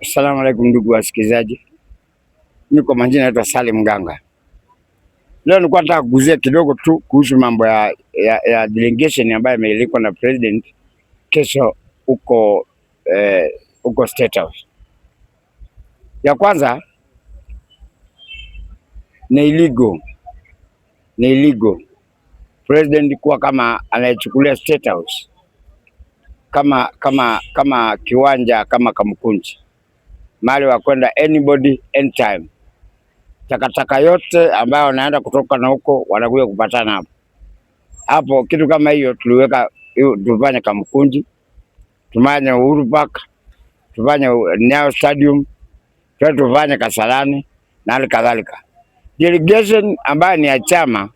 Asalamu alaikum ndugu wasikilizaji, mimi kwa majina naitwa Salim Ganga. Leo nilikuwa nataka kuguzia kidogo tu kuhusu mambo ya delegation ambayo imealikwa na president kesho huko State House. Ya kwanza ni illegal, ni illegal president kuwa kama anayechukulia State House kama kiwanja kama Kamkunji, mahali wa kwenda anybody anytime. Takataka yote ambayo wanaenda kutoka na huko wanakuja kupatana hapo hapo. Kitu kama hiyo tuliweka, tufanye Kamkunji, tufanye Uhuru Park, tufanye Nyayo Stadium, tufanye Kasarani na hali kadhalika. Delegation ambayo ni ya chama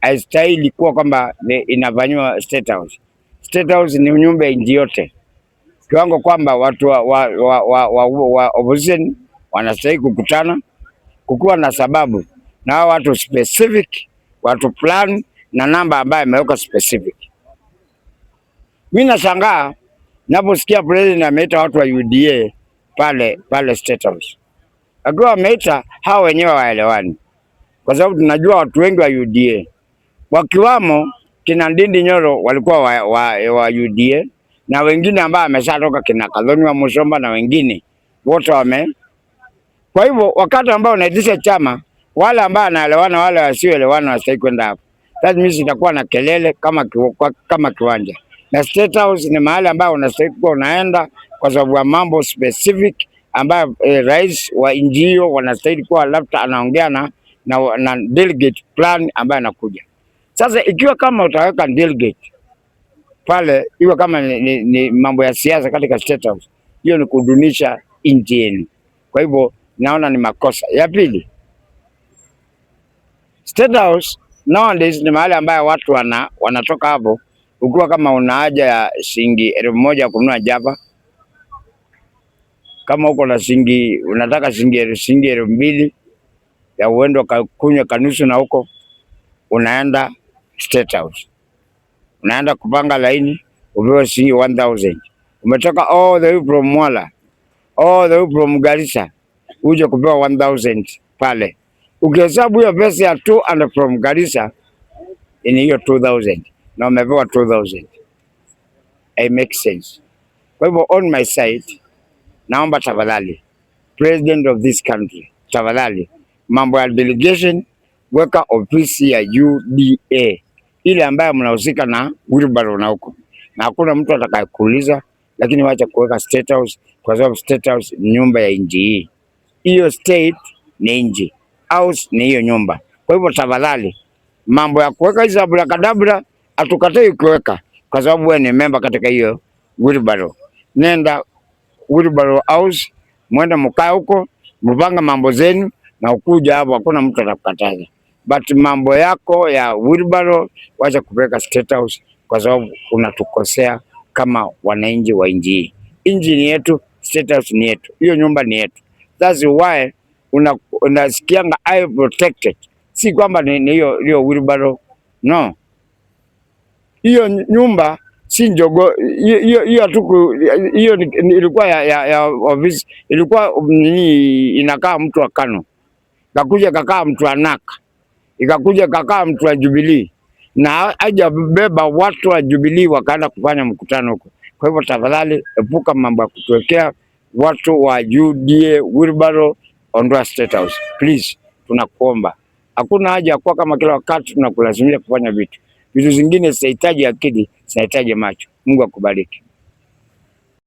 haistahili kuwa kwamba inafanywa State House. State House ni nyumba ya nchi yote, kiwango kwamba watu wa opposition wanastahili kukutana kukiwa na sababu na hao watu specific, watu plan na namba ambayo imewekwa specific. Mimi nashangaa naposikia president ameita watu wa UDA pale pale State House, akiwa ameita hao wenyewe waelewani, kwa sababu tunajua watu wengi wa UDA wakiwamo kina Ndindi Nyoro walikuwa wa UDA na wengine ambao ameshatoka kina Gathoni wa Muchomba na wengine wote wame. Kwa hivyo wakati ambao unaitisha chama, wale ambao wanaelewana, wale wasioelewana wastahili kwenda hapo. That means itakuwa na kelele kama kiwanja. Na State House ni mahali ambayo unastahili kuwa unaenda kwa sababu ya mambo specific ambayo rais wa nchi hiyo wanastahili kuwa labda anaongea na delegate plan ambayo anakuja. Sasa ikiwa kama utaweka delegate pale, iwe kama ni mambo ya siasa katika State House, hiyo ni kudunisha nchi yenu. Kwa hivyo naona ni makosa. Ya pili, State House nowadays ni mahali ambayo watu wanatoka hapo, ukiwa kama una haja ya shilingi 1000 kununua jaba, kama uko na shilingi unataka shilingi 2000 ya uende kunywa kanusu na huko, unaenda State House, unaenda kupanga laini upewe shilingi 1000. Umetoka all the way from Mwala, all the way from Garissa, uje kupewa 1000 pale. Ukihesabu hiyo pesa ya to and from Garissa ni hiyo 2000 na umepewa 2000. It makes sense. Kwa hivyo on my side, naomba tafadhali, president of this country, tafadhali mambo ya delegation, weka ofisi ya UDA ile ambayo mnahusika na wheelbarrow na huko, na hakuna mtu atakayekuuliza, lakini wacha kuweka State House kwa sababu State House ni nyumba ya nchi hii. Hiyo state ni nchi, house ni hiyo nyumba. Kwa hivyo tafadhali, mambo ya kuweka hizo abracadabra hatukatai kuweka, kwa sababu wewe ni member katika hiyo wheelbarrow. Nenda wheelbarrow house, mwende mkae huko, mpanga mambo zenu na ukuja hapo, hakuna mtu atakukataza. But mambo yako ya wheelbarrow wacha kupeleka State House, kwa sababu unatukosea kama wananchi wa nchi hii. Nchi ni yetu, State House ni yetu, hiyo nyumba ni yetu. That's why unasikianga I protected, si kwamba ni hiyo wheelbarrow, no. Hiyo nyumba si njogo hiyo hiyo hatuku hiyo ilikuwa ya ofisi, ilikuwa nini, inakaa mtu wa KANU, kakuja kakaa mtu wa NARC, ikakuja kakaa mtu wa Jubilee, na hajabeba watu wa Jubilee wakaenda kufanya mkutano huko. Kwa hivyo tafadhali epuka mambo ya kutuwekea watu wa UDA wheelbarrow, ondoa State House please, tunakuomba. Hakuna haja ya kuwa kama kila wakati tunakulazimisha kufanya vitu. Vitu zingine zinahitaji akili, zinahitaji macho. Mungu akubariki.